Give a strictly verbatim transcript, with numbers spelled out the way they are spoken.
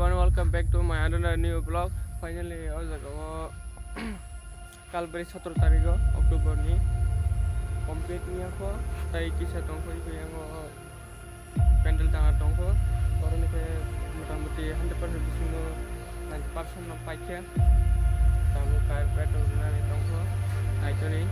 Everyone, welcome back to my another new vlog. Finally, o jaga o kalbari sotoro tarikh o October ni complete wngya kho, tai kisa tong kho, iyango pandal tanga tong kho. Oro ni khe motamuti hundred percent bisingo ninety percent no paikha. Tamo kai petrol nani tong kho, naitoni.